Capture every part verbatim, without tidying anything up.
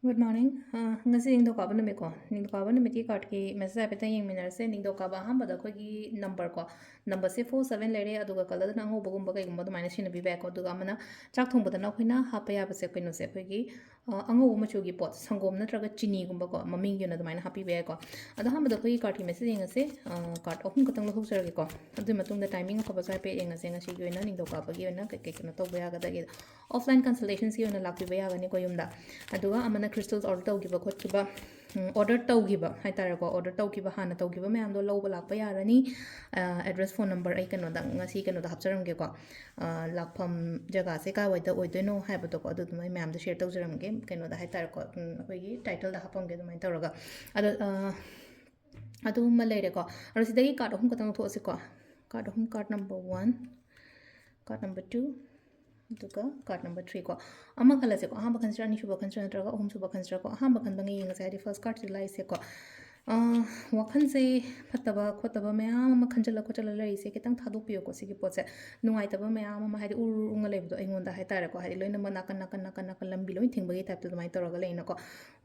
Good morning. ꯑ, ꯉꯁꯤ ꯅꯤꯡꯊꯧꯀꯥꯕ ꯅꯨꯃꯤꯠꯀꯣ꯫ ꯅꯤꯡꯊꯧꯀꯥꯕ ꯅꯨꯃꯤꯠꯀꯤ cardꯀꯤ message ꯍꯥꯏꯐꯦꯠꯇꯪ ꯌꯦꯡꯃꯤꯟꯅꯔꯁꯦ꯫ ꯅꯤꯡꯊꯧꯀꯥꯕ ꯑꯍꯥꯟꯕꯗ ꯑꯩꯈꯣꯏꯒꯤ number ꯀꯣ, numberꯁꯦ four seven ꯂꯩꯔꯦ, ꯑꯗꯨꯒ colourꯗꯅ ꯑꯉꯧꯕꯒꯨꯝꯕ ꯀꯩꯒꯨꯝꯕ ꯑꯗꯨꯃꯥꯏꯅ ꯁꯤꯖꯤꯟꯅꯕꯤꯕ ꯌꯥꯏꯀꯣ꯫ ꯑꯗꯨꯒ ꯑꯃꯅ ꯆꯥꯛ ꯊꯣꯡꯕꯗꯅ ꯑꯩꯈꯣꯏꯅ ꯍꯥꯞꯄ ꯌꯥꯕꯁꯦ ꯀꯩꯅꯣꯁꯦ, ꯑꯩꯈꯣꯏꯒꯤ, ꯑ, ꯑꯉꯧꯕ ꯃꯆꯨꯒꯤ ꯄꯣꯠ, ꯁꯪꯒꯣꯝ ꯅꯠꯇ꯭ꯔꯒ ꯆꯤꯅꯤꯒꯨꯝꯕꯀꯣ, ꯃꯃꯤꯡꯒꯤ ꯑꯣꯏꯅ ꯑꯗꯨꯃꯥꯏꯅ ꯍꯥꯞꯄꯤꯕ ꯌꯥꯏꯀꯣ꯫ ꯑꯗꯣ ꯑꯍꯥꯟꯕꯗ ꯑꯩꯈꯣꯏꯒꯤ cardꯀꯤ message ꯌꯦꯡꯉꯁꯦ꯫ ꯑ, card ꯑꯍꯨꯝ ꯈꯛꯇꯪ ꯂꯧꯊꯣꯛꯆꯔꯒꯦꯀꯣ꯫ ꯑꯗꯨꯒꯤ ꯃꯇꯨꯡꯗ timing ꯑꯐꯕꯁꯨ ꯍꯥꯏꯐꯦꯠ ꯌꯦꯡꯉꯁꯦ, ꯉꯁꯤꯒꯤ ꯑꯣꯏꯅ ꯅꯤꯡꯊꯧꯀꯥꯕꯒꯤ ꯑꯣꯏꯅ ꯀꯩ ꯀꯩ ꯀꯩꯅꯣ ꯇꯧꯕ ꯌꯥꯒꯗꯒꯦ꯫ Offline consultationsꯀꯤ ꯑꯣꯏꯅ ꯂꯥꯛꯄꯤꯕ ꯌꯥꯒꯅꯤꯀꯣ ꯌꯨꯝꯗ꯫ ꯑꯗꯨꯒ ꯑꯃꯅ crystals order ꯇꯧꯈꯤꯕ ꯈꯣꯠꯈꯤꯕ, ꯎꯝ, order ꯇꯧꯈꯤꯕ ꯍꯥꯏꯇꯥꯔꯦꯀꯣ, order ꯇꯧꯈꯤꯕ, ꯍꯥꯟꯅ ꯇꯧꯈꯤꯕ ꯃꯌꯥꯝꯗꯣ ꯂꯧꯕ ꯂꯥꯛꯄ ꯌꯥꯔꯅꯤ꯫ ꯑ, address, phone number ꯑꯩ ꯀꯩꯅꯣꯗ, ꯉꯁꯤ ꯀꯩꯅꯣꯗ ꯍꯥꯞꯆꯔꯝꯒꯦꯀꯣ, ꯑ, ꯂꯥꯛꯐꯝ ꯖꯒꯥꯁꯦ ꯀꯥꯏꯋꯥꯏꯗ ꯑꯣꯏꯗꯣꯏꯅꯣ ꯍꯥꯏꯕꯗꯣꯀꯣ, ꯑꯗꯨ ꯑꯗꯨꯃꯥꯏꯅ ꯃꯌꯥꯝꯗꯣ share ꯇꯧꯖꯔꯝꯒꯦ ꯀꯩꯅꯣꯗ ꯍꯥꯏꯇꯥꯔꯦꯀꯣ, ꯎꯝ, ꯑꯩꯈꯣꯏꯒꯤ titleꯗ ꯍꯥꯞꯄꯝꯒꯦ ꯑꯗꯨꯃꯥꯏꯅ ꯇꯧꯔꯒ꯫ ꯑꯗꯣ, ꯑ, ꯑꯗꯨꯃ ꯂꯩꯔꯦꯀꯣ꯫ ꯑꯗꯣ ꯁꯤꯗꯒꯤ card ꯑꯍꯨꯝ ꯈꯛꯇꯪ ꯂꯧꯊꯣꯛꯑꯁꯤꯀꯣ꯫ Card ꯑꯍꯨꯝ, card number one, card number two, ꯑꯗꯨꯒ card number three ꯀꯣ꯫ ꯑꯃ ꯈꯜꯂꯁꯦꯀꯣ, ꯑꯍꯥꯟꯕ ꯈꯟꯁꯤꯔꯥ, ꯑꯅꯤꯁꯨꯕ ꯈꯟꯁꯤꯔꯥ, ꯅꯠꯇ꯭ꯔꯒ ꯑꯍꯨꯝꯁꯨꯕ ꯈꯟꯁꯤꯔꯥꯀꯣ꯫ ꯑꯍꯥꯟꯕ ꯈꯟꯕꯉꯩ ꯌꯦꯡꯉꯁꯦ, ꯍꯥꯏꯗꯤ first cardꯁꯤ ꯂꯥꯛꯏꯁꯦꯀꯣ꯫ ꯑ, ꯋꯥꯈꯜꯁꯦ ꯐꯠꯇꯕ ꯈꯣꯠꯇꯕ ꯃꯌꯥꯝ ꯑꯃ ꯈꯟꯖꯜꯂ ꯈꯣꯠꯆꯜꯂ ꯂꯩꯔꯤꯁꯦ ꯈꯤꯇꯪ ꯊꯥꯗꯣꯛꯄꯤꯌꯨꯀꯣ꯫ ꯁꯤꯒꯤ ꯄꯣꯠꯁꯦ, ꯅꯨꯡꯉꯥꯏꯇꯕ ꯃꯌꯥꯝ ꯑꯃ, ꯍꯥꯏꯗꯤ ꯎꯔ ꯎꯔ ꯎꯪꯉ ꯂꯩꯕꯗꯣ ꯑꯩꯉꯣꯟꯗ ꯍꯥꯏꯇꯥꯔꯦꯀꯣ, ꯍꯥꯏꯗꯤ ꯂꯣꯏꯅꯃꯛ ꯅꯥꯀꯟ ꯅꯥꯀꯟ ꯅꯥꯀꯟ ꯅꯥꯀꯟ ꯂꯝꯕꯤ ꯂꯣꯏ ꯊꯤꯡꯕꯒꯤ typeꯇ ꯑꯗꯨꯃꯥꯏꯅ ꯇꯧꯔꯒ ꯂꯩꯅꯀꯣ꯫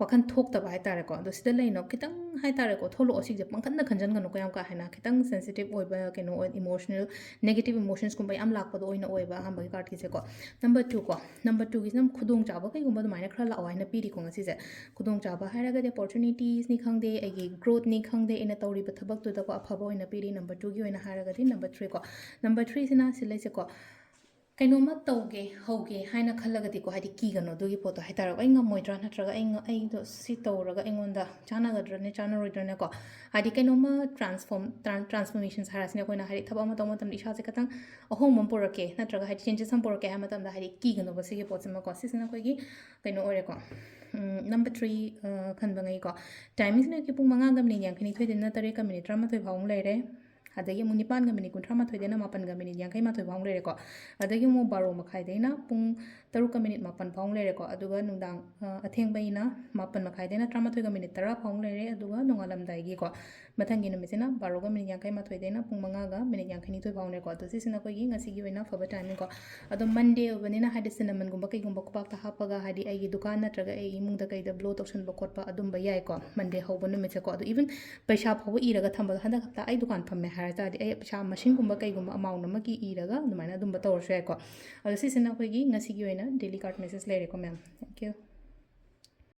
ꯋꯥꯈꯜ ꯊꯣꯛꯇꯕ ꯍꯥꯏꯇꯥꯔꯦꯀꯣ꯫ ꯑꯗꯣ ꯁꯤꯗ ꯂꯩꯅꯣ ꯈꯤꯇꯪ ꯍꯥꯏꯇꯥꯔꯦꯀꯣ, ꯊꯣꯛꯂꯛꯑꯣ, ꯁꯤꯁꯦ ꯄꯪꯈꯟꯗ ꯈꯟꯖꯟꯒꯅꯨꯀꯣ, ꯌꯥꯝ ꯀꯥ ꯍꯦꯟꯅ ꯈꯤꯇꯪ sensitive ꯑꯣꯏꯕ ꯀꯩꯅꯣ ꯑꯣꯏ, emotional, negative emotionsꯀꯨꯝꯕ ꯌꯥꯝ ꯂꯥꯛꯄꯗꯣ ꯑꯣꯏꯅ ꯑꯣꯏꯕ ꯑꯍꯥꯟꯕꯒꯤ cardꯀꯤꯁꯦꯀꯣ꯫ Number two ꯀꯣ, number twoꯒꯤꯁꯤꯅ ꯑꯃꯨꯛ ꯈꯨꯗꯣꯡꯆꯥꯕ ꯀꯩꯒꯨꯝꯕ ꯑꯗꯨꯃꯥꯏꯅ ꯈꯔ ꯂꯥꯛꯑꯣ ꯍꯥꯏꯅ ꯄꯤꯔꯤꯀꯣ ꯉꯁꯤꯁꯦ꯫ ꯈꯨꯗꯣꯡꯆꯥꯕ ꯍꯥꯏꯔꯒꯗꯤ opportunitiesꯅꯤ ꯈꯪꯗꯦ, ꯑꯩꯒꯤ growthꯅꯤ ꯈꯪꯗꯦ, ꯑꯩꯅ ꯇꯧꯔꯤꯕ ꯊꯕꯛꯇꯨꯗꯀꯣ ꯑꯐꯕ ꯑꯣꯏꯅ ꯄꯤꯔꯤ꯫ Number twoꯒꯤ ꯑꯣꯏꯅ ꯍꯥꯏꯔꯒꯗꯤ number threeꯀꯣ, number threeꯁꯤꯅ ꯁꯤ ꯂꯩꯁꯦꯀꯣ, ꯀꯩꯅꯣꯝꯃ ꯇꯧꯒꯦ, ꯍꯧꯒꯦ ꯍꯥꯏꯅ ꯈꯜꯂꯒꯗꯤꯀꯣ, ꯍꯥꯏꯗꯤ ꯀꯤꯒꯅꯣ ꯑꯗꯨꯒꯤ ꯄꯣꯠꯇꯣ ꯍꯥꯏꯇꯥꯔꯦꯀꯣ꯫ "ꯑꯩ ꯉꯝꯃꯣꯏꯗ꯭ꯔꯥ, ꯅꯠꯇ꯭ꯔꯒ ꯑꯩ ꯉ-, ꯑꯩꯗꯣ ꯁꯤ ꯇꯧꯔꯒ ꯑꯩꯉꯣꯟꯗ ꯆꯥꯟꯅꯒꯗ꯭ꯔꯅꯦ, ꯆꯥꯟꯅꯔꯣꯏꯗ꯭ꯔꯅꯦꯀꯣ?" ꯍꯥꯏꯗꯤ ꯀꯩꯅꯣꯝꯃ transform, tran-, transformations ꯍꯥꯏꯔꯁꯤꯅꯦ ꯑꯩꯈꯣꯏꯅ, ꯍꯥꯏꯗꯤ ꯊꯕꯛ ꯑꯃ ꯇꯧꯕ ꯃꯇꯝꯗ ꯏꯁꯥꯁꯦ ꯈꯤꯇꯪ ꯑꯍꯣꯡꯕ ꯑꯃ ꯄꯨꯔꯛꯀꯦ, ꯅꯠꯇ꯭ꯔꯒ ꯍꯥꯏꯗꯤ changes ꯑꯃ ꯄꯨꯔꯛꯀꯦ ꯍꯥꯏꯕ ꯃꯇꯝꯗ, ꯍꯥꯏꯗꯤ ꯀꯤꯒꯅꯣꯕ ꯁꯤꯒꯤ ꯄꯣꯠꯁꯤꯃꯀꯣ꯫ ꯁꯤꯁꯤꯅ ꯑꯩꯈꯣꯏꯒꯤ ꯀꯩꯅꯣ ꯑꯣꯏꯔꯦꯀꯣ, ꯎꯝ, number three, ꯑ, ꯈꯟꯕꯉꯩꯀꯣ꯫ Timingꯁꯤꯅ ꯑꯩꯈꯣꯏ ꯄꯨꯡ ꯃꯉꯥꯒ minute ꯌꯥꯡꯈꯩꯅꯤꯊꯣꯏꯗꯩꯅ ꯇꯔꯦꯠꯀ minute ꯇꯔꯥꯃꯥꯊꯣꯏ ꯐꯥꯎꯕ ꯂꯩꯔꯦ꯫ ꯑꯗꯒꯤ ꯑꯃꯨꯛ ꯅꯤꯄꯥꯟꯒ ꯃꯤꯅꯤꯠ ꯀꯨꯟꯊ꯭ꯔꯥ ꯃꯥꯊꯣꯏꯗꯩꯅ ꯃꯥꯄꯟꯒ ꯃꯤꯅꯤꯠ ꯌꯥꯡꯈꯩ ꯃꯥꯊꯣꯏ ꯐꯥꯎ ꯂꯩꯔꯦꯀꯣ꯫ ꯑꯗꯒꯤ ꯑꯃꯨꯛ ꯕꯥꯔꯣ ꯃꯈꯥꯏꯗꯩꯅ ꯄꯨꯡ ꯇꯔꯨꯛꯀ ꯃꯤꯅꯤꯠ ꯃꯥꯄꯟ ꯐꯥꯎ ꯂꯩꯔꯦꯀꯣ꯫ ꯑꯗꯨꯒ ꯅꯨꯡꯗꯥꯡ, ꯑ, ꯑꯊꯦꯡꯕꯩꯅ ꯃꯥꯄꯟ ꯃꯈꯥꯏꯗꯩꯅ ꯇꯔꯥꯃꯥꯊꯣꯏꯒ ꯃꯤꯅꯤꯠ ꯇꯔꯥ ꯐꯥꯎ ꯂꯩꯔꯦ꯫ ꯑꯗꯨꯒ ꯅꯣꯡꯉꯥꯜꯂꯝꯗꯥꯏꯒꯤꯀꯣ, ꯃꯊꯪꯒꯤ ꯅꯨꯃꯤꯠꯁꯤꯅ ꯕꯥꯔꯣꯒ ꯃꯤꯅꯤꯠ ꯌꯥꯡꯈꯩ ꯃꯥꯊꯣꯏꯗꯩꯅ ꯄꯨꯡ ꯃꯉꯥꯒ ꯃꯤꯅꯤꯠ ꯌꯥꯡꯈꯩ ꯅꯤꯊꯣꯏ ꯐꯥꯎꯅꯦꯀꯣ꯫ ꯑꯗꯣ ꯁꯤꯁꯤꯅ ꯑꯩꯈꯣꯏꯒꯤ ꯉꯁꯤꯒꯤ ꯑꯣꯏꯅ ꯑꯐꯕ timing ꯀꯣ꯫ ꯑꯗꯣ Monday ꯑꯣꯏꯕꯅꯤꯅ, ꯍꯥꯏꯗꯤ, ꯁꯤꯅꯃꯟꯒꯨꯝꯕ ꯀꯩꯒꯨꯝꯕ ꯈꯨꯄꯥꯛꯇ ꯍꯥꯞꯄꯒ, ꯍꯥꯏꯗꯤ, ꯑꯩꯒꯤ ꯗꯨꯀꯥꯟ ꯅꯠꯇ꯭ꯔꯒ ꯑꯩ ꯏꯃꯨꯡꯗ ꯀꯩꯗ blow ꯇꯧꯁꯟꯕ ꯈꯣꯠꯄ ꯑꯗꯨꯝꯕ ꯌꯥꯏꯀꯣ, Monday ꯍꯧꯕ ꯅꯨꯃꯤꯠꯁꯦꯀꯣ꯫ ꯑꯗꯣ even ꯄꯩꯁꯥ ꯐꯥꯎꯕ ꯏꯔꯒ ꯊꯝꯕꯗꯣ, ꯍꯟꯗꯛ ꯍꯞꯇꯥ ꯑꯩ ꯗꯨꯀꯥꯟ ꯐꯝꯃꯦ ꯍꯥꯏꯔ ꯇꯥꯔꯗꯤ, ꯑꯩ ꯄꯩꯁꯥ ꯃꯁꯤꯡꯒꯨꯝꯕ ꯀꯩꯒꯨꯝꯕ amount ꯑꯃꯒꯤ ꯏꯔꯒ ꯑꯗꯨꯃꯥꯏꯅ ꯑꯗꯨꯝꯕ ꯇꯧꯔꯁꯨ ꯌꯥꯏꯀꯣ꯫ ꯑꯗꯣ ꯁꯤꯁꯤꯅ ꯑꯩꯈꯣꯏꯒꯤ ꯉꯁꯤꯒꯤ ꯑꯣꯏꯅ daily card message ꯂꯩꯔꯦꯀꯣ, ꯃꯌꯥꯝ꯫ Thank you꯫